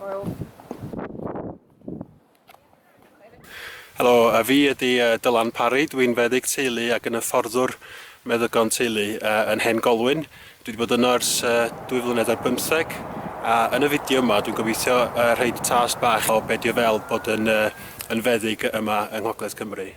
Hwyl. Helo, a fi ydy Dylan Parry, dwi'n feddyg teulu ac yn hyfforddwr meddygon teulu yn Hen Golwyn. Dwi wedi bod yno ers 2 flynedd ar bymtheg, a yn y fideo yma dwi'n gobeithio rhoid tast bach o be' 'di o fel bod yn yn feddyg yma yng Nghogledd Cymru.